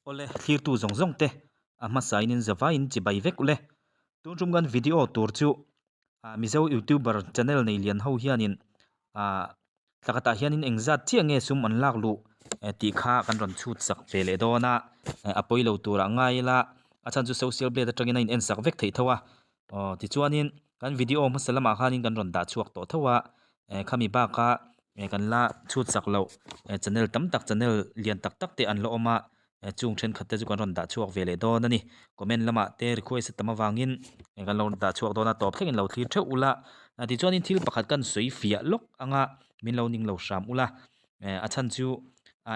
Awle, thlirtu zawng zawng te a hmasain in zavaiin chibai vek ule. Tun tum kan video tur chu ah Mizo youtuber channel nei lian ho hianin ah thlakhatah hianin engzat chiah nge sum an lak luh tih kha kan rawn chhut sak ve leh dawn a, a pawi lo turah ngai ila a chhan chu social blade atangin a in en sak vek theih tho a. Aw tichuanin kan video hmasa lamah khanin kan rawn dah chhuak tawh tho a, khami baka kan la chhut sak loh channel tam tak channel lian tak tak te an la awm a, chung thenkhat te chu kan rawn dah chhuak ve leh dawn a ni. Comment lamah te request a tam avangin kan lo dah chhuak dawn a tawp thlengin lo thlir theuh ula, tichuanin thil pakhat kan sawi fiah lawk anga min lo ning lo hram ula, a chhan chu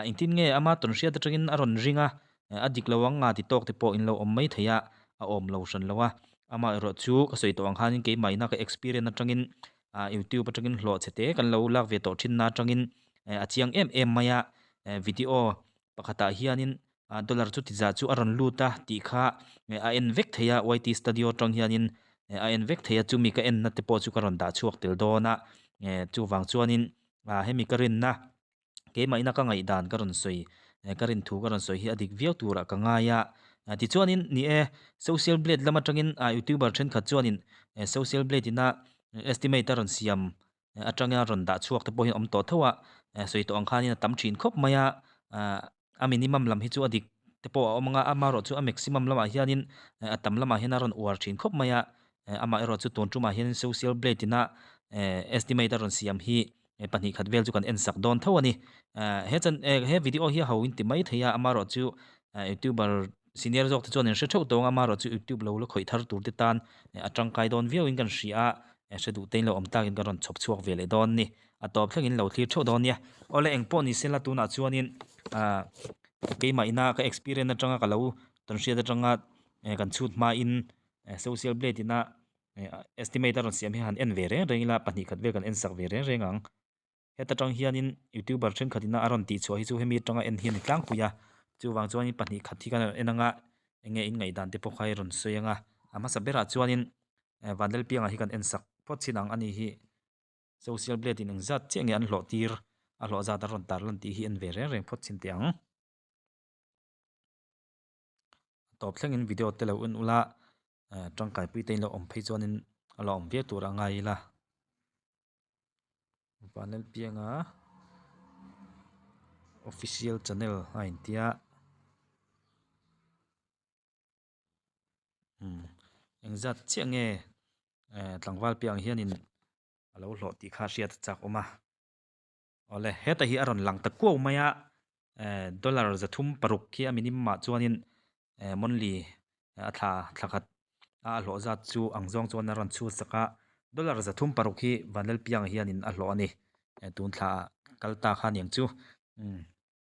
engtin nge ama tawn hriat atangin a rawn ring a, A dik lo ang nga ti tawk te pawh in lo awm mai thei a, a awm lo hran lo a. Amaherawh chu ka sawi tawh ang khanin keimah ina ka experience atangin ah youtube atangin hlawh chhe te kan lo lak ve tawh thin na atangin a chiang em em mai a. Video pakhatah hianin dollar chu ti zah chu a rawn lut a tih kha a en vek thei a YT studio atang hianin a en vek thei a chumi ka en na te pawh chu ka rawn dah chhuak tel dawn a. Chuvang chuanin hemi ka rinna. Keimah ina ka ngaihdan ka rawn sawi, ka rin thu ka rawn sawi hi a dik viau turah ka ngai a. Tichuanin ni e, social blade lam atangin youtuber thenkhat chuanin social blade ina estimate a rawn siam atanga rawn dah chhuak te pawh hi a awm tawh tho a. Sawi tawh ang khanin a tam thin khawp mai a, a minimum lam hi chu a dik te pawh a awm ang a, amaherawh chu a maximum lamah hianin a tam lamah hian a rawn uar thin khawp mai a. Amaherawh chu tun tumah hianin social blade ina estimate a rawn siam hi pahnih khat vel chu kan en sak dawn tho a ni. He chan he video hi a ho in ti mai thei a, amaherawh chu youtuber senior zawk te chuan in hre theuh tawng a, amaherawh chu youtube lo la khawih thar tur te tan a tangkai dawn viau in kan hria a, hre duh te in lo awm tak in kan rawn chhawp chhuak ve leh dawn a ni. A tawp thleng in lo thlir theuh dawn nia. Awle eng pawh ni sela tunah chuanin keimah ina ka experience atanga ka lo tawnhriat atanga kan chhut hmain social blade ina Estimate a rawn siam hi han en ve reng reng ila pahnih khat vel kan en sak ve reng reng ang. Heta tang hianin youtuber thenkhat ina a rawn tih chhuah hi chu hemi atanga en hi a ni tlangpui a, chuvang chuanin pahnih khat hi kan rawn en anga enge in ngaihdan te pawh kha i rawn sawi anga a hmasa berah chuanin Vanlalpianga hi kan en sak phawt chin ang a ni hi social blade in engzat chiah nge an hlawh tir a hlawh zat an rawn tarlan tih hi en ve reng reng phawt chin teh ang. Tawp thlengin video te lo en ula tangkai pui te in lo awm phei chuanin a lo awm viau tur a ngai ila. Vanlalpianga official channel a intia umm engzat chiah nge tlangval piang hianin a lo hlawh tih kha hriat a chak awm a. Awle, heta hi a rawn lang ta kuau mai a, eh dollar 306 khi a minimum ah chuanin eh monthly a thla thla khat a a hlawh zat chu ang zawng chuan a rawn chhut sak a, dollar 306 hi Vanlalpianga hianin a hlawh a ni, eh tun thla ah kal ta kha aniang chu, umm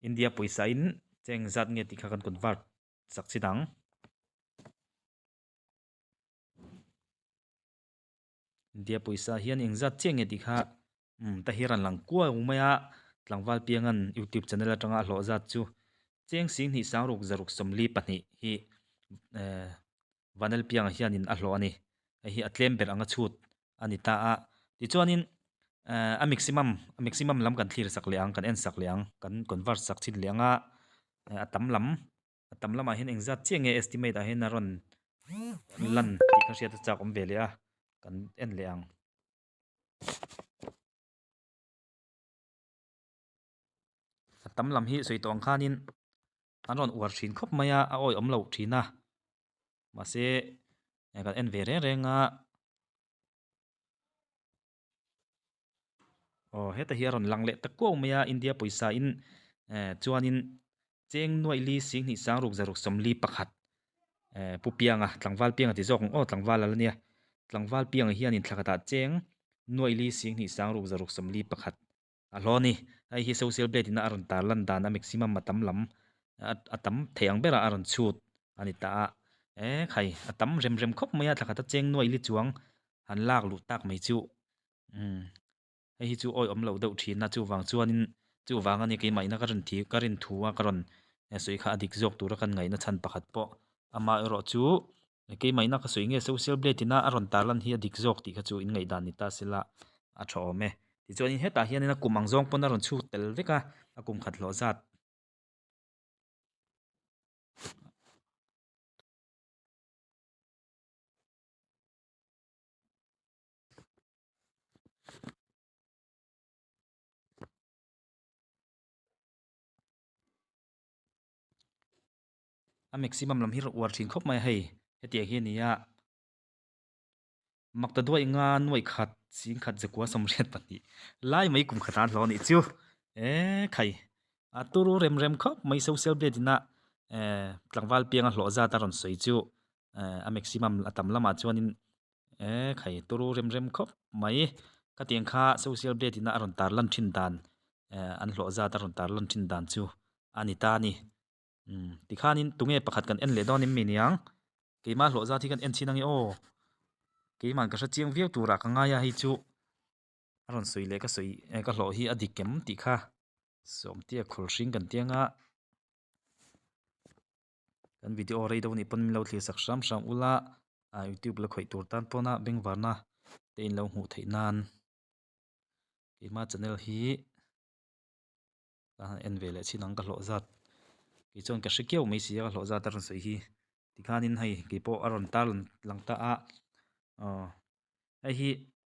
India pawisa in cheng zat nge tih kha kan convert sak chin ang. India pawisa hian engzat chiah nge tih kha umm ta hi a rawn lang kuau mai a tlangval piangan youtube channel atanga a hlawh zat chu cheng 10 sang ruk zaruk 42 hi ehh Vanel pianga hianin a hlawh a ni hei hi a tlem ber anga chhut a ni ta a tichuanin ehh a maximum a maximum lam kan thlir sak leh ang kan en sak leh ang kan convert sak chin leh ang a a tam lam. A tam lamah hian engzat chiah nge estimate ah hian a rawn lan tih kha hriat a chak awm ve leh a kan en leh ang. A tam lam hi sawi tawh ang khanin an rawn uar thin khawp mai a a awi awm loh thin a mahse kan en ve reng reng a. Aw heta hi a rawn lang leh ta kuau mai a India pawisa in eh chuanin cheng nuaih li 10 sang ruk zaruk 41 eh pu pianga tlangval pianga ti zawk ang aw tlangval a la nia tlangval pianga hianin thla khatah cheng nuaih li 10 sang ruk zaruk 41 a hlawh a ni hei hi social blade in a rawn tar lan dan a maximum a tam lam a tam thei ang berah a rawn chhut a ni ta a eh khai a tam rem rem khawp mai a thla khata cheng nuaih li chuang han lak luh tak mai chu umm hei hi chu awi awm loh deuh thin a chuvang chuanin chuvang a ni keimah ina ka rawn thi ka rin thu a ka rawn sawi kha a dik zawk tura kan ngaihna chhan pakhat pawh amaherawh chu keimah ina ka sawi nge social blade ina a rawn tar lan hi a dik zawk tih kha chu in ngaihdan ni ta sela a tha awm e tichuanin hetah hianin a kum ang zawng pawn a rawn chhuk tel vek a a kum khat hlawh zat. A maximum lam hi a uar thin khawp mai a hei hetiang hi a ni a. Makta duai nga nuaih khat ching khat zakua sawmriat pahnih lai mai kum khat a an hlawh a nih chu eee khai a turu rem rem khawp mai social blade ina eee tlangval pianga hlawh zat a rawn sawi chu eee a maximum a tam lamah chuanin eee khai turu rem rem khawp mai khatiang kha social blade ina a rawn tar lan thin dan eee an hlawh zat a rawn tar lan thin dan chu a ni ta a ni. Umm tikhanin tunge pakhat kan en leh dawn em mi niang? Keimah hlawh zat hi kan en chhin ange aw. Keimah ka hre chiang viau turah ka ngai a hei chu a rawn sawi leh ka sawi eh ka hlawh hi a dik em tih kha sawmtia khul hring kan tiang a. Kan video rei deuh anih pawn min lo thlir sak hram hram ula ah youtube la khawih tur tan pawna bengvarna te in lo hmuh theih nan keimah channel hi. Ka han en ve leh chin ang ka hlawh zat kei chuan ka hre kiau mai si a ka hlawh zat a rawn sawi hi tikhanin hei kei pawh a rawn tar lang ta a aw hei hi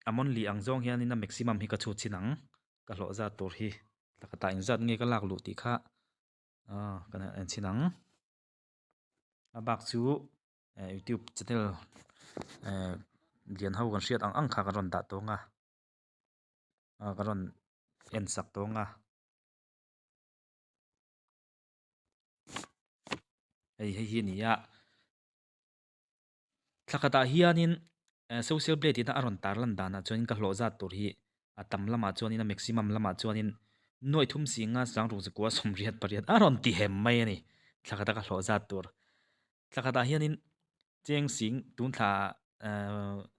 a monthly ang zawng hianin a maximum hi ka chhut chin ang ka hlawh zat tur hi takhatah engzat nge ka lak luh tih kha aw kan han en chin ang a bak chu youtube channel eh lian ho kan hriat ang ang kha kan rawn dah tawng a. ah ka rawn en sak tawng a hei hei hi a ni a thla khatah hianin eh social blade ina a rawn tar lan danah chuanin ka hlawh zat tur hi a tam lamah chuanin a maximum lamah chuanin nuaih thum singa sangruk zakua sawmriat pariat a rawn ti hem mai a ni thla khata ka hlawh zat tur. Thla khatah hianin cheng sing tun thla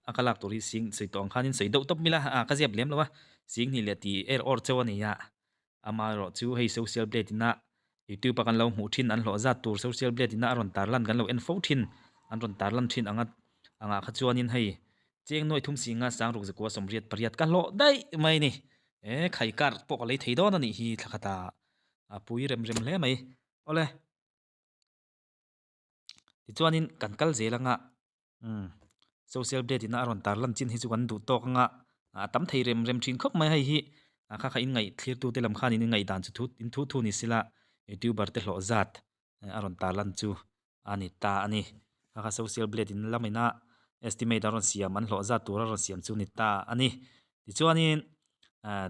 a ka lak tur hi sing sawi tawh ang khanin sawi deuh tawp mila a ka ziap lem lo a sing hnih leh tih er awr chauh a ni a amaherawh chu hei social blade ina youtube a kan lo hmuh thin an hlawh zat tur social blade ina a rawn tar lan kan lo en fo thin an rawn tar lan thin anga angah kha chuanin hei cheng nuaih thum singa sangruk zakua sawmriat pariat ka hlawh daih mai a ni e khai card pawh ka lei thei dawn a nih hi thla khatah a pui rem rem hle mai awle. Tichuanin kan kal zel anga umm social blade ina a rawn tar lan chin hi chu kan duh tawk anga a tam thei rem rem thin khawp mai hei hi a kha kha in ngaih thlir tu te lam khan in ngaih dan chu thu in thu thu ni sila youtuber te hlawh zat a rawn tar lan chu a ni ta a ni kha kha social blade in lam ina estimate a rawn siam an hlawh zat tur a rawn siam chu ni ta a ni tichuanin ah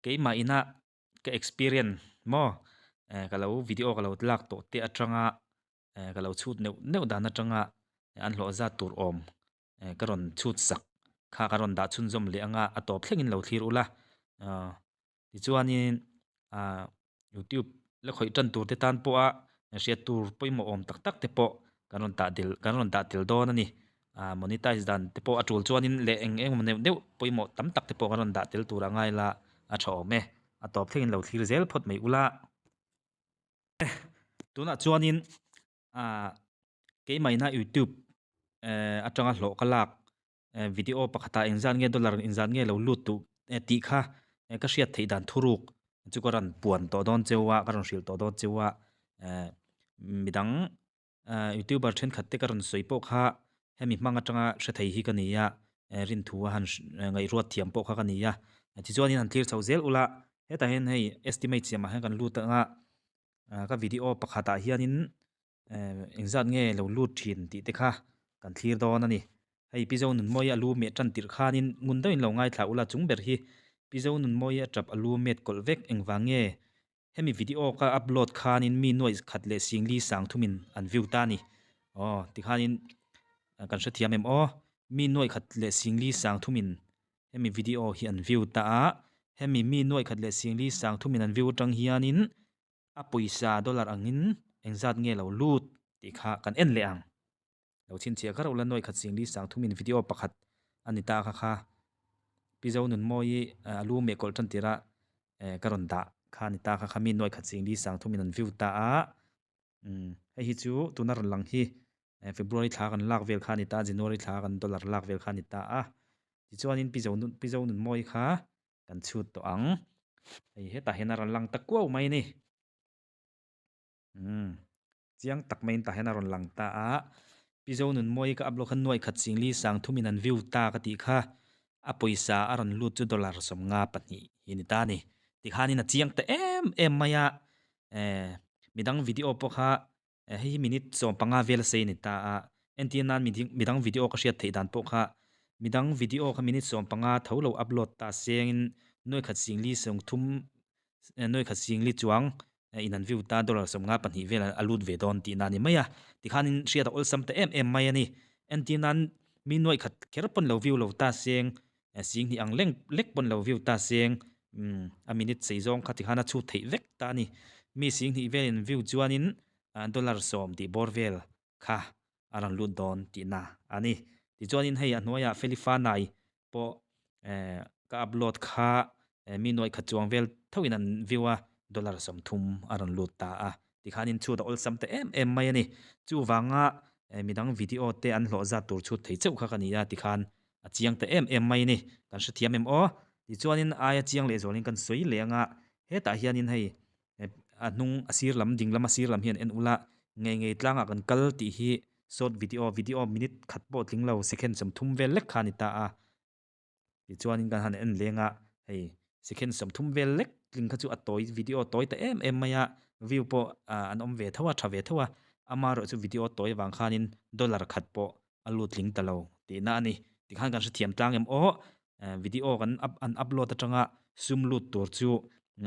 keimah ina ka experience maw eh ka lo video ka lo lak tawh te atanga eh ka lo chhut neuh neuh dan atanga an hlawh zat tur awm eh ka rawn chhut sak kha ka rawn dah chhunzawm leh anga a tawp thlengin lo thlir ula ah tichuanin ah youtube la khawih tan tur te tan pawha hriat tur pawimawh awm tak tak te pawh kan rawn tah tel kan rawn dah tel dawn a ni ah monetize dan te pawh a tul chuanin leh eng eng emaw neuh neuh pawimawh tam tak te pawh kan rawn dah tel tur a ngai la a tha awm e a tawp thlengin lo thlir zel phawt mai ula tunah chuanin ah keimahina youtube eh atanga hlawh ka lak eh video pakhatah engzat nge dollar engzat nge lo lut duh eh tih kha eh ka hriat theih dan thuruk chu ka rawn puan tawh dawn cheu a ka rawn hrilh tawh dawn cheu a eh midang eh youtuber thenkhat te ka rawn sawi pawh kha hemi hmang atanga hre thei hi ka ni a eh rinthu a han ngaihruat thiam pawh kha ka ni a tichuanin han thlir chho zel ula hetah hian hei estimate siamah hian kan lut anga ah ka video pakhatah hianin eh engzat nge lo lut thin tih te kha kan thlir dawn a ni hei pi Zonunmawii a lu meh tan tirh khanin ngun deuhin lo ngaithla ula chung ber hi pi Zonunmawii a tap a lu met kawlh vek engvang nge hemi video ka upload khanin mi nuaih khat leh singli sang thumin an view ta a ni aw tikhanin kan hrethiam em aw mi nuaih khat leh singli sang thumin hemi video hi an view ta a hemi mi nuaih khat leh singli sang thumin an view atang hianin A pawisa dollar angin engzat nge lo lut tih kha kan en leh ang. Lo chhinchhiah kha reuh la nuaih khat singli sang thumin video pakhat a ni ta kha kha. Pi Zonunmawii a lu meh kawlh tan tirah ka rawn dah kha a ni ta kha kha mi nuaih khat singli sang thumin an view ta a. Umm hei hi chu tuna rawn lang hi February thla kan lak vel kha a ni ta a, January thla kan dollar lak vel kha a ni ta a. Tichuanin Pi Zonunmawii kha Kan chhut tawh ang. Hei hetah hian a rawn lang ta kuau mai a ni. Umm chiang tak maiin tah hian a rawn lang ta a. Pi Zonunmawii ka upload khan nuaih khat singli sang thumin an view ta ka tih kha a pawisa a rawn lut chu dollar 52 hi a ni ta a ni. Tikhanin a chiang ta em em mai a. Eh midang video pawh kha. Hei hi minute 15 vel a sei a ni ta a. Entir nan midang video ka hriat theih dan pawh kha midang video kha minute 15 tho lo upload ta sengin nuai khat singli sawmthum nuai khat singli chuang in an view ta dollar 52 vel a lut ve dawn tihna a ni mai a. Tikhanin hriat a awlsam ta em em mai a ni. Entir nan mi nuai khat kher pawn lo view lo ta seng 2000 ang leng lek pawn lo view ta seng a minute sei zawng kha tikhan a chhut theih vek ta a ni. Mi 2000 velin view chuanin dollar 10 tih bawr vel kha a rawn lut dawn tihna a ni. Tichuanin hei a hnuaiah Felifa nai pawh ka upload kha mi nuai khat chuang vel thoin an view a, dollar 30 a rawn lut ta a. Tikhanin chhut a awlsam ta em em mai a ni. Chuvanga midang video te an hlawh zat tur chhut thei chauh kha ka ni a, tikhan a chiang ta em em mai a ni. Kan hrethiam em aw? Tichuanin aia chiang lehzualin kan sawi leh anga hetah hianin hei a hnung a sir lam ding lam a sir lam hian en ula ngei ngei tlangah kan kal tih hi short video video minute khat pawh tling lo second 30 vel lek kha a ni ta a. Tichuanin kan han en leng a, hei second 30 vel lek tling kha chu a tawi video tawi ta em em mai a, view pawh an awm ve tho a tha ve tho a, amaherawh chu video tawi avang khanin dollar khat pawh a lut tling ta lo tihna a ni. Tikhan kan hrethiam tlang em aw, video kan an upload atanga sum lut tur chu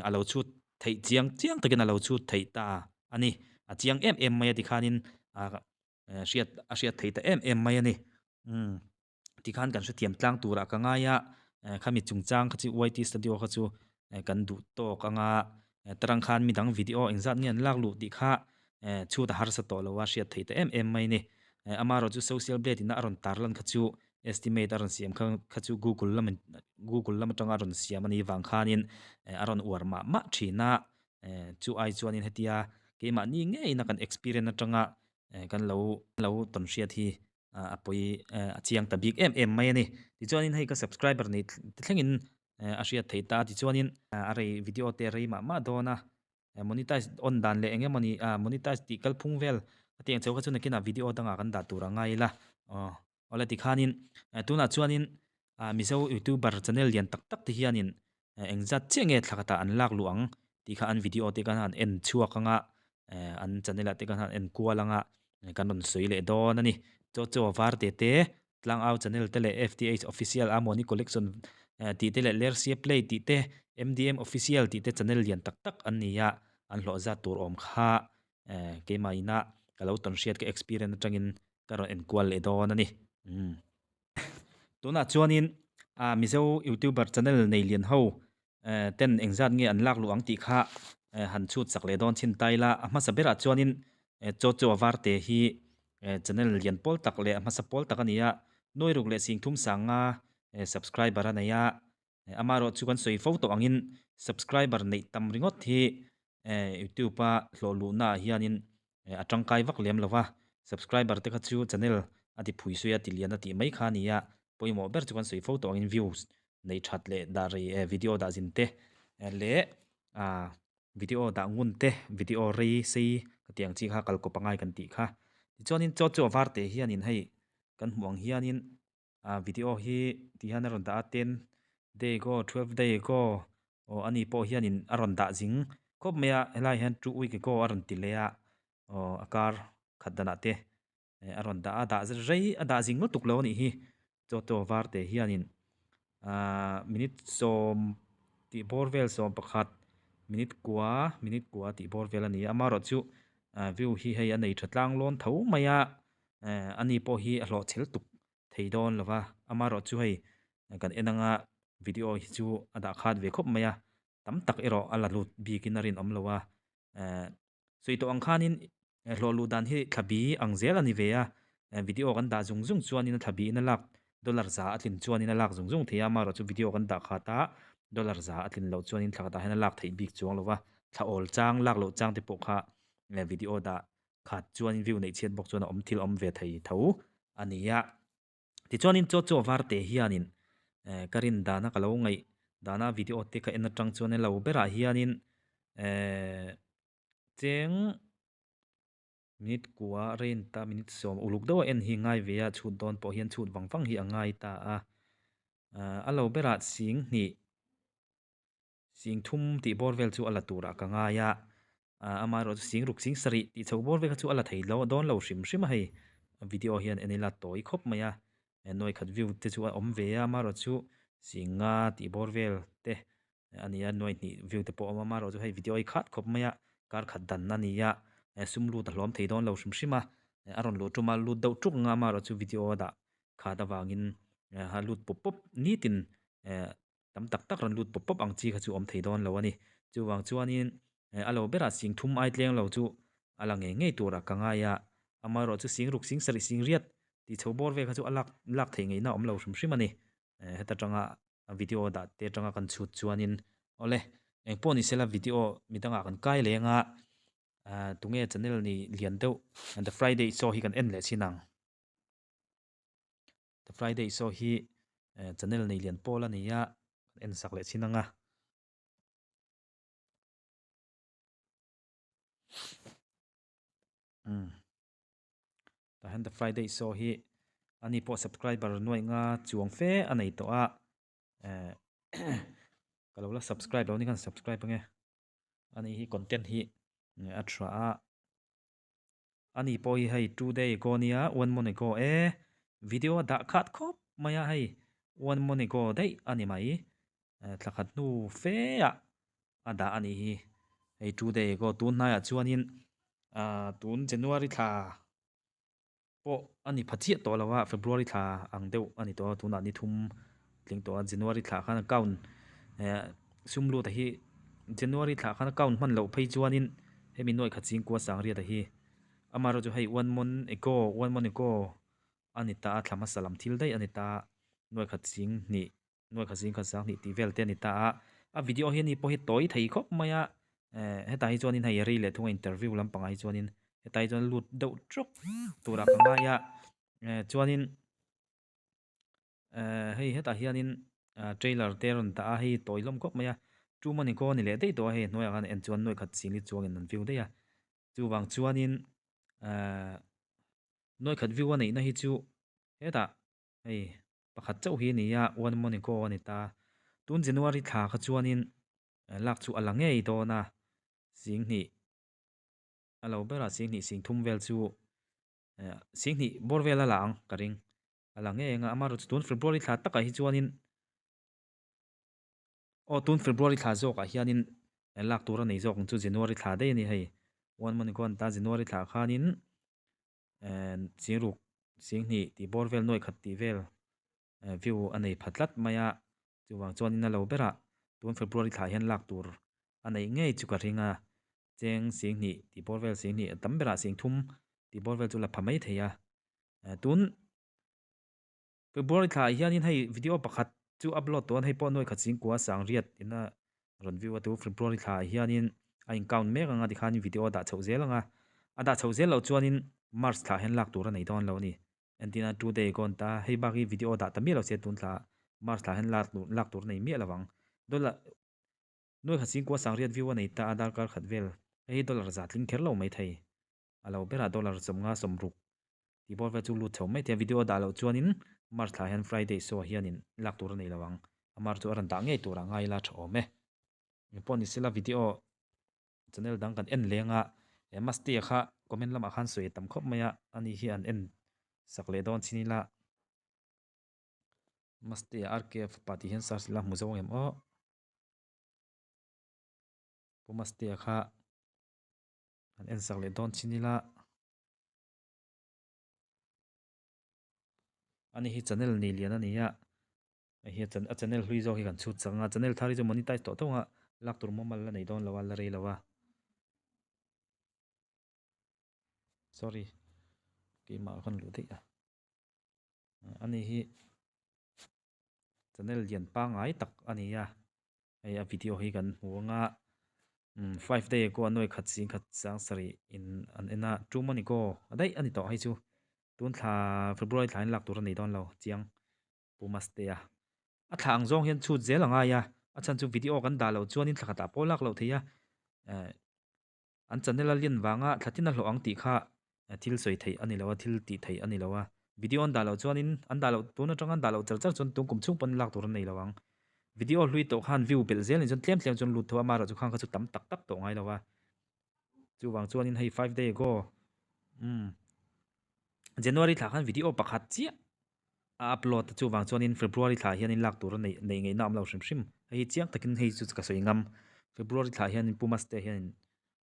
a lo chhut theih chiang chiang takin a lo chhut theih ta a ni. A chiang em em mai a tikhanin hriat a hriat theih ta em em mai a ni. Tikhan kan hrethiam tlang turah ka ngai a, khami chungchang kha chu YT studio kha chu kan duh tawk anga tarang khan midang video engzat nge an lak luh tih kha chhut a harsa tawh lo a hriat theih ta em em mai a ni. Amaherawh chu social blade ina a rawn tarlan kha chu estimate a rawn siam kha kha chu google lam google lam atanga a rawn siam a nih vang khanin a rawn uar mah mah thin a, chu ai chuanin hetia keimahni ngeina kan experience atanga kan lo lo tawn hriat hi a pawi a chiang ta bik em em mai a ni. Tichuanin hei ka subscriber nei thlengin a hriat theih ta a, tichuanin a rei video te rei mah mah dawn a, monetize on dan leh eng emawni monetize tih kalphung vel a tih ang chauh kha chu nakinah video dangah kan dah tur a ngai ila aw awle tikhanin tunah chuanin Mizo youtuber channel lian tak tak te hianin engzat chiah nge thla khatah an lak luh ang tih kha an video te khan an en chhuak anga an channel ah te khan an en kual anga kan rawn sawi leh dawn a ni. Chaw chaw var te te Tlangau channel te leh FTH official Amawni collection tih te leh Lersia play tih te MDM official tih te channel lian tak tak an ni a, an hlawh zat tur awm kha keimah ina ka lo tawn hriat ka experience atangin ka rawn en kual leh dawn a ni. Tunah chuanin Mizo youtuber channel nei lian ho ten engzat nge an lak luh ang tih kha han chhut sak leh dawn chhin ta ila. A hmasa berah chuanin Chaw Chaw Varte hi channel lian pawl tak leh a hmasa pawl tak a ni a, nuai ruk leh singthum sanga subscriber a nei a. Amaherawh chu kan sawi fo tawh angin subscriber neih tam ringawt hi youtube a hlawh luhna ah hianin a tangkai vak lem lo va, subscriber te kha chu channel a ti phui sawi a ti lian a tih mai kha a ni a, pawimawh ber chu kan sawi fo tawh angin views neih that leh dah rei video dah zin te leh video dah ngun te video rei sei ka tih ang chi kha kalkawp angai kan tih kha. Tichuanin chaw chu a var teh hianin hei kan hmuh ang hianin video hi ti hian a rawn dah a, ten day ago, 12 day ago aw ani pawh hianin a rawn dah zing khawp mai a, helaiah hian 2 week ago a rawn ti leh a, aw a kar khat danah te a rawn dah a, dah rei a dah zing lutuk lo a nih hi, chaw chaw var te hianin ahh minute 10 tih bawr vel 11 minute kua minute kua tih bawr vel a ni a, amaherawh chu view hi hei a nei tha tlang lawn tho mai a. Ani pawh hi a hlawhchhel tuk thei dawn lo va, amaherawh chu hei kan en anga video hi chu a dah khat ve khawp mai a, tam tak erawh a la lut bikin a rinawm lo a. Sawi tawh ang khanin hlawh luh dan hi thla bi ang zel a ni ve a, video kan dah zung zung chuanin a thla biin a lak dollar za a tlin chuanin a lak zung zung thei a, amaherawh chu video kan dah khat a dollar za a tlin loh chuanin thla khatah hian a lak theih bik chuang lo va, thla awl chang lak loh chang te pawh kha video dah khat chuan view neih chhiat bawk chuan a awm thil awm ve thei tho a ni a. Tichuanin chaw chaw var te hianin ka rin dana ka lo ngaih dana video te ka en atang chuan lo berah hianin cheng minute kua rain ta minute 10 uluk deuh a en hi ngai ve a, chhut dawn pawh hian chhut vang vang hi a ngai ta a. A lo berah 2000 3000 tih bawr vel chu a la turah ka ngai a. Amaherawhchu sing ruk sing sarih tih chho bawr vek kha chu a la thei lo dawn lo hrim hrim a hei. Video hian en ila tawi khawp mai a, nuai khat view te chu a awm ve a, amaherawhchu sing nga tih bawr vel te a ni a, nuai hnih view te pawh a awm a, amaherawhchu hei video hi khat khawp mai a, kar khat dan a ni a, sum lut a hlawm thei dawn lo hrim hrim a, a rawn luh tum a lut deuh tuk ang a, amaherawhchu video a dah khat avangin a lut pawp pawp nitin tam tak tak rawn lut pawp pawp ang chi kha chu awm thei dawn lo a ni. Chuvang chuanin a lo berah sing thum ai tleng lo chu a la ngei ngei turah ka ngai a, amaherawh chu sing ruk sing sarih sing riat tih chho bawr vel kha chu a lak lak theih ngeihna a awm lo hrim hrim a ni. Heta tanga video dah te atanga kan chhut chuanin awle engpawh ni sela video midangah kan kai leng a, tunge channel ni lian deuh the friday show hi kan en leh chin ang. The Friday Show hi channel nei lian pawl a ni a, kan en sak leh chin ang a. Umm tah hian The Friday Show hi ani pawh subscriber nuaih nga chuang fe a nei tawh a, eh ka lo la subscribe lo ni khan subscribe ange ani hi content hi a tha a. Ani pawh hi hei two day ago nia one month ago e video a dah khat khawp mai a hei one month ago daih a ni mai thla khat hnu fe ah a dah a nih hi hei two day ago tun hnaiah chuanin ah tun January thla pawh a ni pha chiah tawh lo a February thla ang deuh a ni tawh a tunah ni thum tling tawh a January thla khan account eh sum lut a hi January thla khan account hman loh phei chuanin hemi nuaih khat chingkua sangriat a hi amaherawhchu hei one month ago one month ago a ni ta a thla hmasa lam thil daih a ni ta nuaih khat ching hnih nuaih khat ching khat sang hnih tih vel te a ni ta a a video hi ani pawh hi tawi thei khawp mai a eh hetah hi chuanin hei rei leh thung a interview lampangah hi chuanin hetah hi chuan lut deuh trawk turah ka ngai a eh chuanin. Eh hei hetah hianin ah trailer te a rawn dah a hei tawi hlawm khawp mai a two money ago a ni leh daih tawh a hei hnuaiah khan en chuan nuaih khat ching hi chuangin an view daih a chuvang chuanin eh nuaih khat view a neihna hi chu hetah hei pakhat chauh hi a ni a one money ago a ni ta tun January thla kha chuanin lak chu a la ngei dawn a singhnih a lo berah singhnih singthum vel chu eh singhnih bawr vel a la ang ka ring. A la ngei ang a, amaherawh chu tun February thla takah hi chuanin aw tun February thla zawkah hianin lak tur a nei zawk ang chu January thla daih a ni hei one month ago a ni ta January thla khanin eh Singruk Singhnih tih bawr vel nuaih khat tih vel view a nei pha tlat mai a chuvang chuanin a lo berah tun February thla hian lak tur a neih ngei chu ka ring a cheng Singhnih tih bawr vel Singhnih a tam berah Singthum tih bawr vel chu la pha mai thei a. Tun February thla ah hianin hei video pakhat chu upload tawh a hei pawh nuaih khat chingkua sangriat ina rawn view a tu February thla ah hianin a in count mek anga tikhanin video a dah chhoh zel anga a dah chhoh zel loh chuanin March thla ah hian lak tur a nei dawn lo a ni entirna two day ago an ta hei bak hi video a dah ta miah lo se tun thla March thla ah hian lak tur lak tur a nei miah lo ang dollar nuaih khat chingkua sangriat view a nei ta a darkar khat vel hei hi dollar za tling kher lo maithei. A lo berah dollar sawmnga sawmruk tih bawr vel chu lut chho mai thei a, video a dah loh chuanin March thla hian Friday show ah hianin lak tur a nei lo ang, a mar chu a rawn dah ngei turah ngai ila tha awm e. Engpawh ni sela video channel dang kan en leng a, he Mastea kha comment lamah khan sawi a tam khawp mai a, ani hi an en sak leh dawn chin ila Mastea RKF fapa tih hian search ila hmu zo ang em aw. Pu Mastea kha. An en sak leh dawn chin ila. Ani hi channel nei lian a ni a. Hei hi a channel hlui zawk hi kan chhut chang a. Channel thar hi chu monetize tawh tawh ang a. Lak tur mumal la nei dawn lo a, la rei lo a. Sorry. Keimah khan luh daih a. Ani hi channel lian pangngai tak a ni a. Hei a video hi kan hmu ang a umm five day ago a nuai khat zing khat sang sarih in an en a two month ago a daih a ni tawh hei chu tun thla February thla in lak tur a nei dawn lo chiang Pu Mastea a thla ang zawng hian chhut zel a ngai a a chhan chu video kan dah loh chuanin thla khatah pawh lak loh theih a eh An channel a lian vanga thla tin a hlawh ang tih kha thil sawi theih a ni lo a, thil tih theih a ni lo a. Video an dah loh chuanin an dah loh tun atanga an dah loh char char chuan tun kum chhung pawn lak tur an nei lo ang. Video hlui tawh khan view belh zel ni chuan tlem tlem chuan lut tho a, amaherawhchu khang kha chu tam tak tak tawh ngai lo a. Chuvang chuanin hei 5 day ago umm January thla khan video pakhat chiah a upload a chuvang chuanin February thla hianin lak tur a neih neih ngaihna a awm lo hrim hrim. Hei hi chiang takin hei chu ka sawi ngam. February thla hianin Pu Maste hianin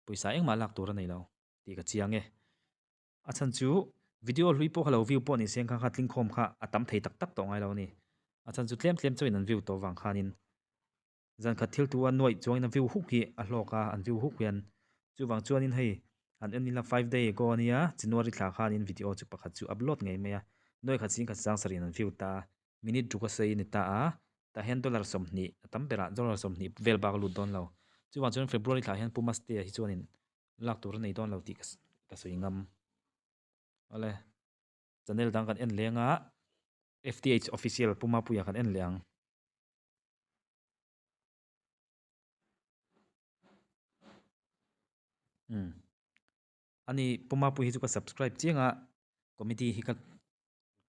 pawisa engmah lak tur a nei lo tih ka chiang e. A chhan chu video hlui pawh kha lo view pawh ni se kha kha tlingkhawm kha a tam thei tak tak tawh ngai lo a ni. A chhan chu tlem tlem chauhin an view tawh vang khanin zan khat thil tu a nuaih chuangin a view huk hi a hlawk a, an view huk hian chuvang chuanin hei han en ila 5 day ago ania January thla khanin video chu pakhat chu upload ngei mai a, nuaih khat sing khat sang sarih an view ta a, minute ruk a sei a ni ta a, tah hian dollar 20 a tam berah dollar 20 vel bak a lut dawn lo. Chuvang chuan February thla hian Pu Mastea hi chuanin lak tur a nei dawn lo tih ka sawi ngam. Awle, channel dang kan en leng a, FTH official Pu Mapuia kan en leh ang. Umm. Ani Pu Mapuia hi chu ka subscribe chiang a, comedy hi ka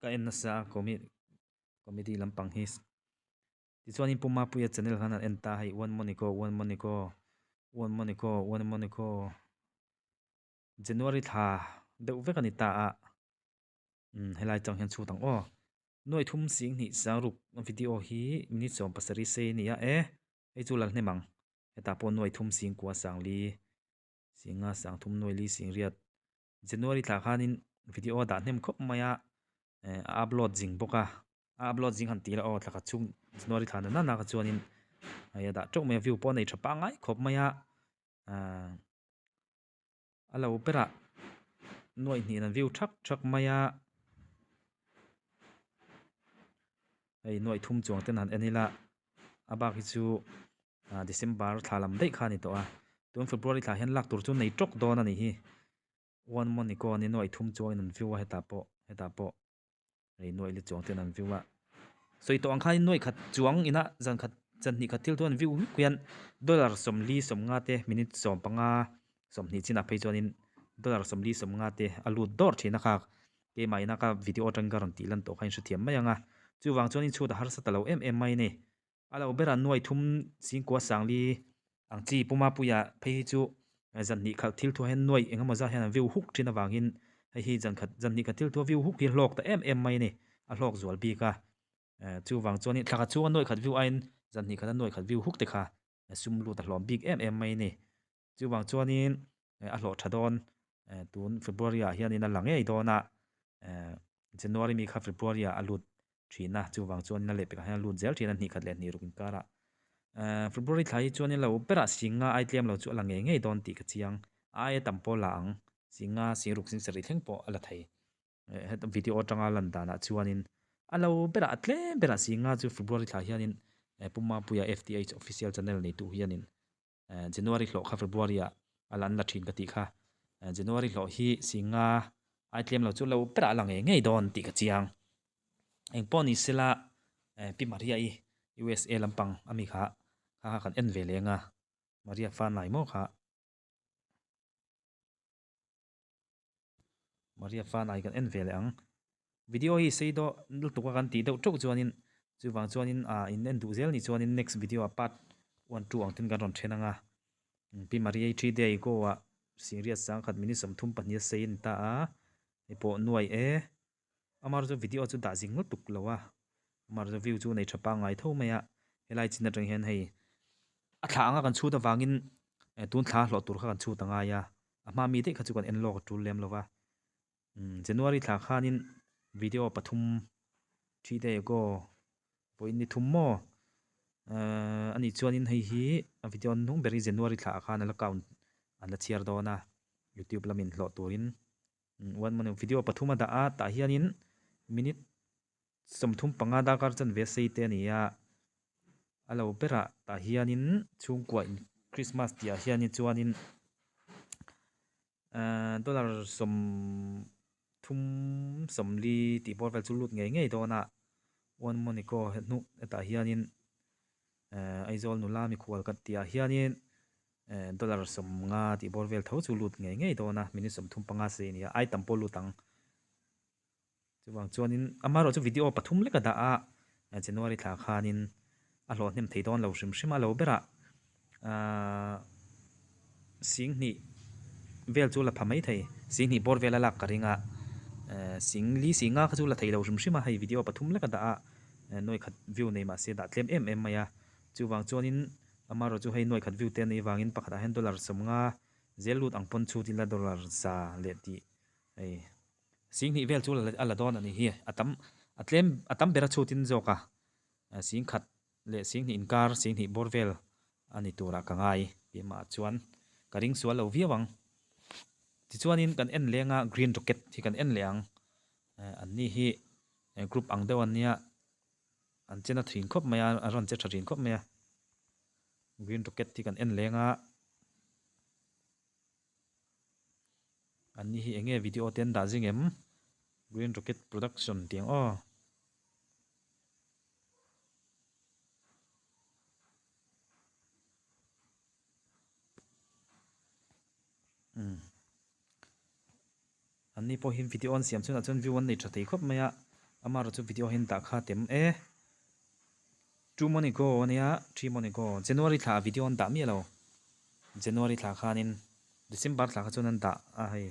ka en nasa a, comedy lampang hi. Tichuanin Pu Mapuia channel khan an en ta hei one money go one money go one money go one money go January thla deuh vek a ni ta a umm helai chang hian chhut ang aw nuai thum sing hnih sang ruk video hi minute 17 sei a ni a e hei chu lal hnem ang hetah pawh nuai thum sing kua sang li singa sang thum nuai li sing riat January thla khanin video a dah hnem khawp mai a eh a upload zing bawk a a upload zing han tih la aw thla khat chhung January thla nana nana kha chuanin hei a dah teuh mai a view pawh a nei tha pangngai khawp mai a ah a lo berah nuaih hnih an view thak thak mai a hei nuaih thum chuang ten han en ila a bak hi chu ah December thla lam daih kha a ni tawh a tun February thla hian lak tur chu nei tawk dawn a nih hi one money kaw ani nuaih thum chuangin an view a hetah pawh hetah pawh hei nuaih li chuang ten an view a sawi tawh ang khanin nuaih khat chuang ina zan khat zan hnih khat thil chu an view vek hian dollar 40 50 te minute 15 20 chinah phei chuanin dollar 40 50 te a lut dawr thin a kha keimah ina ka video atangin ka rawn tih lan tawh kha inhrethiam mai ang a chuvang chuanin chhut a harsa ta lo em em mai a ni. A lo berah nuai thum Singkua Sangli ang chi Pu Mapuia phei hi chu zan hnih khalh thil thuah hian nuai eng emaw zat hian an view huk thin avangin hei hi zan khat zan hnih khat thil thuah view huk hi hlawk ta em em mai a ni a hlawk zual bik a chuvang chuan thla khat chhunga nuai khat view aiin zan hnih khata nuai khat view huk te kha sum lut a hlawm bik em em mai a ni chuvang chuanin a hlawh tha dawn tun February ah hianin a la ngei dawn a January mi kha February ah a lut thin a chuvang chuanin a lehpekah hian a lut zel thin a hnih khat leh hnih ruk inkarah February thla hi chuanin lo berah singa ai tlem lo chu a la ngei ngei dawn tih ka chiang a aia tam pawh a la ang singa sing ruk sing sarih thleng pawh a la thei heta video atanga lan danah chuanin a lo berah a tlem berah singa chu February thla hianin Pu Mapuia FTH official channel neitu hianin January hlawh kha February ah a la an la thin ka tih kha. January hlawh hi singa ai tlem lo chu lo berah a la ngei ngei dawn tih ka chiang. Eng pawh ni sela Pi Maria i USA lampang ami kha kha kha kan en ve leng a Maria fa nai maw kha. Maria fa nai kan en ve leh ang. Video hi sei dawh lutuk a kan tih deuh teuh chuanin chuvang chuanin ah in en duh zel ni chuanin next video ah part 1 2 ang ten kan rawn then anga. Pi Maria hi 3 day ago ah Singriat sangkhat minute 32 a sei a ni ta a hei pawh nuai e. Amar chu video chu dah zing lutuk lo a amar chu view chu nei tha pangngai tho mai a helai chin atang hian hei a thla anga kan chhut avangin tun thla hlawh tur kha kan chhut angai a a hma mi daih kha chu kan en lawk a tul lem lo va January thla khanin video pathum 3 day ago vawiin ni thum maw ani chuanin hei hi a video hnung ber hi January thla ah khan a la count an la chhiar dawn a youtube lamin hlawh turin One money video pathum a dah a tah hianin minute 35 darkar chanve sei te a ni a a lo berah tah hianin chhungkua in Christmas tih ah hianin chuanin ahh dollar 30 40 tih bawr vel chu lut ngei ngei dawn a one money kaw hnuh hetah hianin ehh Aizawl nula mikhual ka tih ah hianin. Dollar 50 tih bawr vel tho chu lut ngei ngei dawn a, minute 35 sei a ni a, ai tam pawh lut ang. Chuvang chuanin amaherawh chu video pathum lek a dah a, January thla khanin a hlawh hnem thei dawn lo hrim hrim a, lo berah ahh singhnih vel chu la pha mai thei. Singhnih bawr vel a lak ka ring a, singli singa kha chu la thei lo hrim hrim a, hei video pathum lek a dah a, nuai khat view nei mahse dah tlem em em mai a, chuvang chuanin amaherawh chu hei nuai khat view te a nih avangin pakhatah hian dollar sawmnga zel lut ang pawn chhut ila dollar za leh tih hei singhnih vel chu a la dawn a ni hi, a tam a tlem a tam ber a chhutin zawk a, singkhat leh singhnih inkar singhnih bawr vel a ni turah ka ngai keimah chuan ka ring sual lo viau ang. Tichuanin kan en leng a green rocket hi kan en leh ang an ni hi group ang deuh an nia an che na thin khawp mai a an rawn che tha thin khawp mai a green rocket hi kan en leng a an ni hi eng nge video te an dah zing em green rocket production tih ang aw. Umm an ni pawh hi video an siam chhunah chuan view an nei tha thei khawp mai a amaherawh chu video hi an dah kha tem e two month ago ania three month ago January thla ah video an dah miah lo January thla khanin December thla kha chuan an dah a hei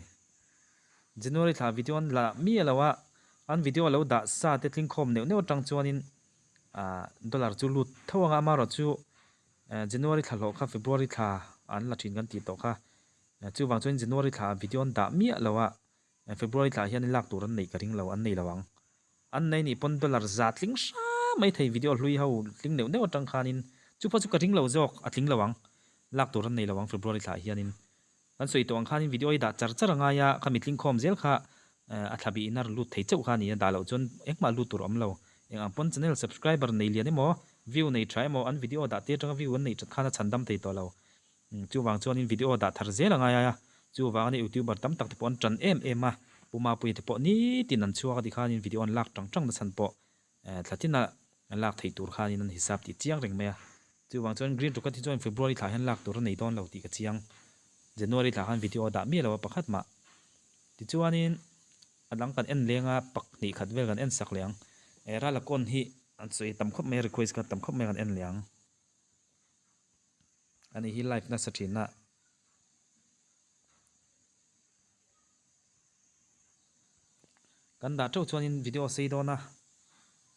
January thla video an la miah lo a an video a lo dah sa te tling khawm neuh neuh atang chuanin ah dollar chu lut tho anga amaherawh chu January thla hlawh kha February thla an la thin kan tih tawh kha chuvang chuan January thla ah video an dah miah lo a February thla ah hian lak tur an neih ka ring lo an nei lo ang an nei nih pawn dollar za tling hram mai thei video hlui ho tling neuh neuh atang khanin chu pawh chu ka ring lo zawk a tling lo ang lak tur an nei lo ang February thla ah hianin kan sawi tawh ang khanin video hi dah char char a ngai a khami tling khawm zel kha a thla bih in a rawn lut thei chauh kha a ni a dah loh chuan engmah lut tur a awm lo eng ang pawn channel subscriber nei lian emaw view nei tha emaw an video dah tir atanga view an neih that khan a chhan dam thei tawh lo chuvang chuanin video dah thar zel a ngai a chuvang ania youtuber tam tak te pawh an tan em em a Pu Mapuia te pawh nitin an chhuak a tikhanin video an lak tang tang na chhan pawh Thla tina lak theih tur khanin an hisap tih chiang reng mai a. Chuvang chuan Green Rocket hi chuan February thlah hian lak tur a nei dawn lo tih ka chiang. January thlah khan video a dah miah lo a pakhat mah. Tichuanin a dang kan en leng a, pakhnih khat vel kan en sak leh ang. Ralakawn hi an sawi tam khawp mai a, request kha tam khawp mai a kan en leh ang. Ani hi live nasa thin a. Kan dah teuh chuanin video a sei dawn a,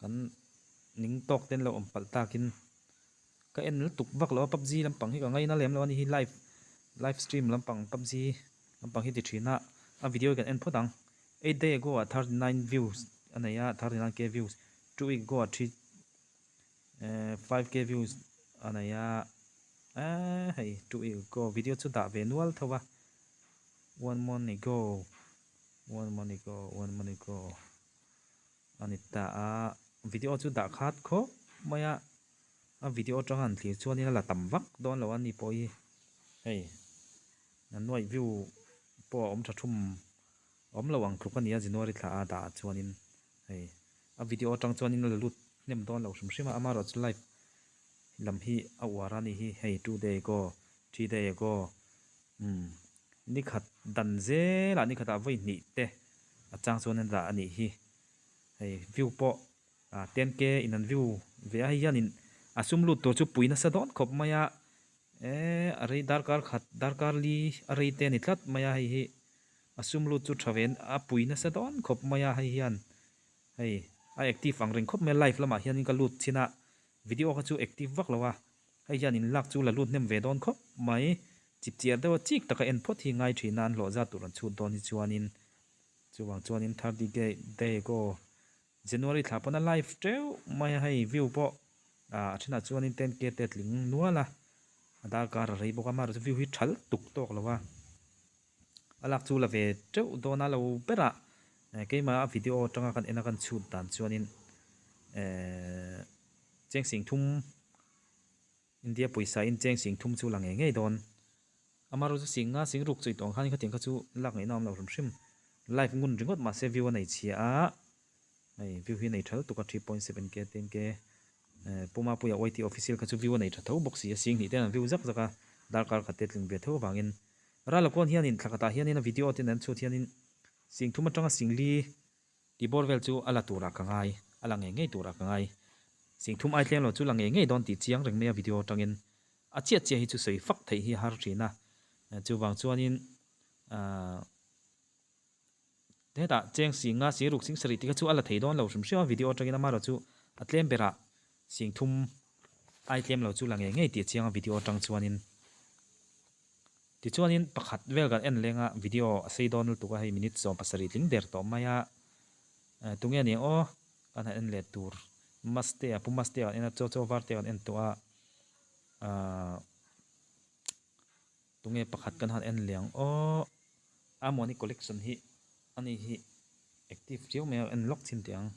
kan ning tawk ten lo awm palh takin ka en lutuk vak lo a pubg lampang hi ka ngaina lem lo a ni hi live live stream lampang pubg lampang hi ti thin a, a video hi kan en phawt ang eight day ago ah 39 views a nei a 39k views two week ago ah three 5k views a nei a eee hei two week ago video chu dah ve nual tho a. One month ago, one month ago, one month ago a ni ta a, video chu dah khat khawp mai a, a video atanga an thlir chuanin a la tam vak dawn lo a ni pawh hi hei a nuaih view pawh a awm tha thum awm lo ang tluk a ni a January thla a dah ah chuanin hei a video atang chuanin a la lut hnem dawn lo hrim hrim a amaherawh chu live lam hi a uar a ni hi hei two day ago three day ago Umm, nikhat dan zelah nikhatah vawi hnih te a chang chuan an dah a nih hi. Hei view pawh ah 10k in an view ve a, hei hianin a sum lut tur chu pui nasa dawn khawp mai a, eh a rei darkar khat darkar li a rei te a ni tlat mai a, hei hi a sum lut chu tha ve a pui nasa dawn khawp mai a, hei hian hei a active ang reng khawp mai a, live lamah hianin ka lut chin a, video kha chu active vak lo a. Hei hian in lak chu la lut hnem ve dawn khawp mai. Chip chiar deuha chik taka en phawt hi ngai thin a, an hlawh zat tur an chhut dawn hi chuanin chuvang chuanin thirty day ago January thla pawn a live teuh mai a, hei view pawh a thenah chuanin 10k te a tling nual a, a darkar a rei bawk a, amaherawhchu view hi thal tuk tawk lo a, a lak chu la ve teuh dawn a lo ber a, keimah a video atanga kan en a kan chhut dan chuanin ehh cheng sing thum India pawisa in cheng sing thum chu la ngei ngei dawn. Amaherawhchu sing nga sing ruk chu i tawng khan khatiang kha chu lak ngaihna awm lo hrim hrim. Live ngun ringawt mahse view a nei chhia a, hei view hi a nei tha lutuk a 3.7k 10k Pu Mapuia YT official kha chu view a nei tha tho bawk si a, sing hnih ten an view zak zak a, darkar khat te tling ve tho avangin Ralakawn hianin thla khatah hianin a video ten an chhut hianin sing thum atanga sing li Tibawr vel chu a la turah ka ngai, a la ngei ngei turah ka ngai. Singthum ai tlem lo chu la ngei ngei dawn tih chiang reng mai a video atangin a chiah chiah hi chu sawi fak theih hi a har thin a. Chuvang chuanin Ahh hetah cheng sing nga sing ruk sing sarih tih kha chu a la thei dawn lo hrim hrim a video atangin amaherawh chu a tlem berah sing thum ai tlem lo chu la ngei ngei tih a chiang a video atang chuanin tichuanin pakhat vel kan en leng a video a sei dawn lutuk a hei minute 70 tling der tawh mai a tunge aniang aw kan han en leh tur Mastea Pu Mastea kan en a Chaw Chaw Vartea kan en tawh a ahh. Tunge pakhat kan han en leh ang aw. Amawni collection hi ani hi active riau mai a en lawk chin teh ang.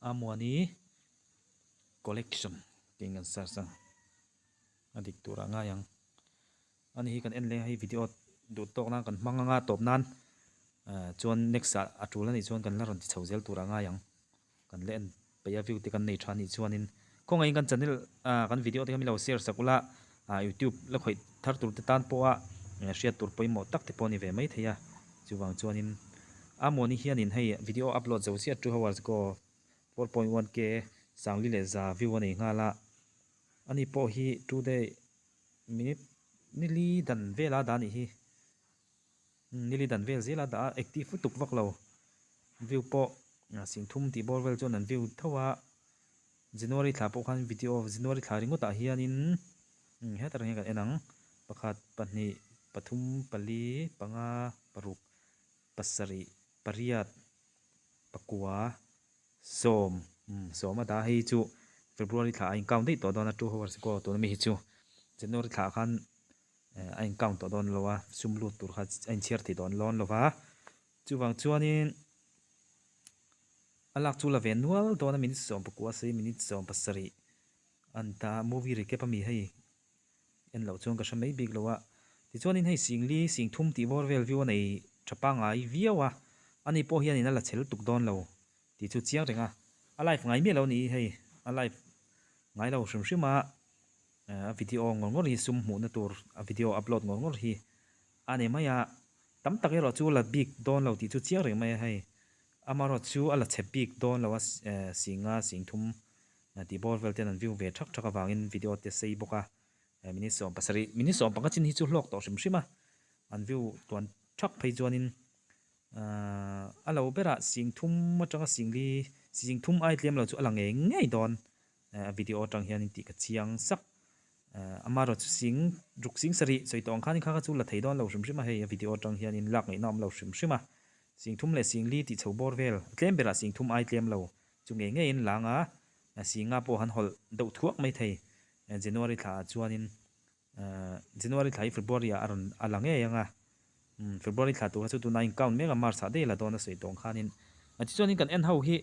Amawni collection tih in kan search a, a dik tur ah ngai ang. Ani hi kan en leh a hei video duh tawk nan kan hmang anga tawp nan chuan next ah a tul anih chuan kan la rawn ti chho zel tur ah ngai ang. Kan la en peih a view te kan nei tha anih chuanin khawngaihin kan channel ah kan video te kha min lo share sak ula ah youtube la khawih thar tur te tan pawha hriat tur pawimawh tak te pawh a ni ve mai thei a chuvang chuanin Amawni hianin hei video upload zo chiah 2 hours ago 4.1k sangli leh za view a nei nghal a ani pawh hi today minute nili dan vela dah anih hi. Nili dan vel zela dah a active lutuk vak lo. View pawh singthum tih bawr vel chuan an view tho a. January thla pawh khan video January thla ringawtah hianin hetar hian kan en ang. Pakhat, pahnih, pathum, pali, panga, paruk, pasarih, pariat, pakua, sawm sawm a dah a hei chu February thla a in count daih tawh dawn a 2 hours ago tuna mi hi chu January thla ah khan a in count tawh dawn lo a, sum lut tur kha a inchhiar thei dawn lawn lo va, chuvang chuanin a lak chu la ve nual dawn a minute 19 sei minute 17 a ni ta a, movie recap a mi hei en loh chuan ka hre mai bik lo a, tichuanin hei singli sing thum tih bawr vel view a nei tha pangngai viau a, ani pawh hianin a la chhel tuk dawn lo tih chu chiang reng a, a live ngai miah lo a ni hei a live ngai lo hrim hrim a. A video ngawr ngawr hi sum hmuhna tur a video upload ngawr ngawr hi a ni mai a, tam tak erawh chu la bik dawn lo tih chu chiang reng mai a hei. Amaherawh chu a la chhe bik dawn lo a singa singthum tih bawr vel ten an view ve thak thak avangin video te sei bawk a, minute 17 minute 15 chin hi chu hlawk tawh hrim hrim a, an view tuan thak phei chuanin a lo berah singthum atanga singli singthum ai tlem lo chu a la ngei ngei dawn. A video atang hianin tih ka chiang sak. Amaherawh chu sing ruk sing sarih sawi tawh ang khanin kha kha chu la thei dawn lo hrim hrim a hei a video atang hianin lak ngaihna a awm lo hrim hrim a. Sing thum leh sing li tih chho bawr vel a tlem berah sing thum ai tlem lo chu ngei ngeiin lang a, singa pawh han hawlh deuh thuak mai thei. January thla ah chuanin January thla hi February ah a rawn a la ngei ang a, February thla tur kha chu tunah in count mek a March ah daih la dawn a sawi tawh ang khanin. Tichuanin kan en ho hi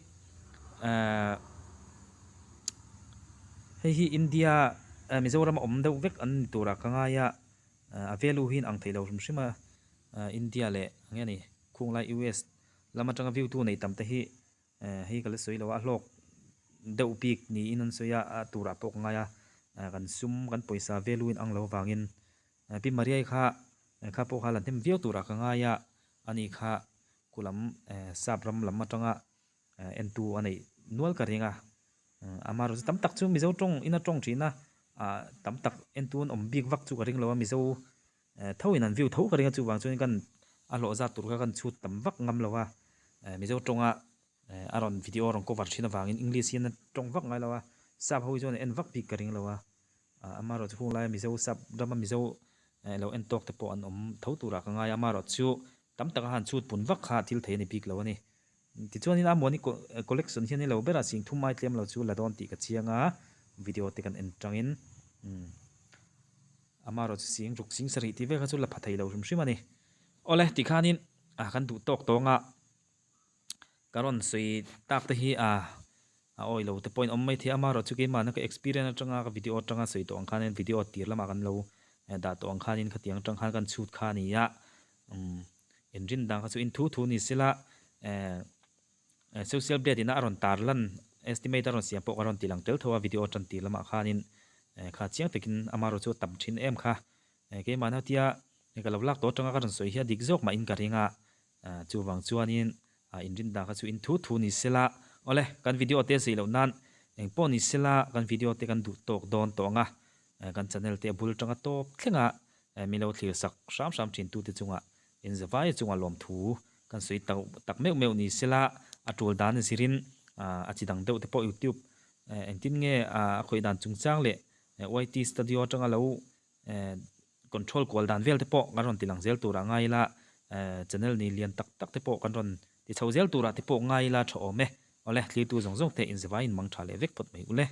hei hi India Mizoram a awm deuh vek an ni turah ka ngai a, a value hi in ang thei lo hrim hrim a, India leh eng nge ni khunglai US lam atanga view tu nei tam te hi Hei ka la sawi lo a, a hlawk deuh bik niin an sawi a, a turah pawh ka ngai a, kan sum kan pawisa value in ang lo avangin Pi Mariai kha kha pawh kha la hnem viau turah ka ngai a, ani kha kulam sap ram lam atanga entu a neih nual ka ring a, amaherawhchu tam tak chu Mizo tawng in a tawng thin a, tam tak entu an awm bik vak chu ka ring lo a, Mizo Tho in an view tho ka ring a chuvang chuan kan a hlawh zat tur kha kan chhut tam vak ngam lo a, Mizo tawnga a rawn video a rawn cover thin avangin English hian a tawng vak ngai lo a, sap ho hi chuan a en vak bik ka ring lo a, amaherawhchu hung laia Mizo sap rama Mizo lo en tawk te pawh an awm tho turah ka ngai a, amaherawhchu tam taka han chhut pun vak kha thil thei a ni bik lo a ni. Tichuanin a Moni collection hian i lo berah sing thum mai tlem lo chu la dawn tih ka chiang a, video te kan en tangin amaherawh chu sing ruk sing sarih tih vel kha chu la pha thei lo hrim hrim a ni. Awle tikhanin a kan duh tawk tawng a, ka rawn sawi tak te hi a a awi lo te pawhin awm mai thei a, amaherawh chu keimahna ka experience atanga ka video atanga sawi tawh ang khanin video tir lamah kan lo dah tawh ang khanin khatiang atang khan kan chhut kha a ni a. Umm inrin dan kha chu in thu thu ni sela eh social blade ina a rawn tar lan estimate a rawn siam pawh ka rawn ti lang tel tho a video tan tir lamah khanin eh kha chiang takin amaherawh chu a tam thin em kha eh keimah nautia ka lo lak tawh atanga ka rawn sawi hi a dik zawk mah in ka ring a eh chuvang chuanin ah inrin dan kha chu in thu thu ni sela awle kan video te zei loh nan engpawh ni sela kan video te kan duh tawk dawn tawh ang a. Kan channel te a bul tanga tawp thlenga min lo thlir sak hram hram thin tute chunga inzavai chunga lawmthu kan sawi tauh tak meuh meuh ni sela a tul dan zirin a chi dang deuh te pawh youtube engtin nge a khawih dan chungchang leh YT studio atanga lo control kual dan vel te pawh kan rawn ti lang zel turah ngai ila channel ni lian tak tak te pawh kan rawn ti chho zel turah te pawh ngai ila tha awm e. Awle, thlir tu zawng zawng te inzavaiin mang tha leh vek phawt mai ule.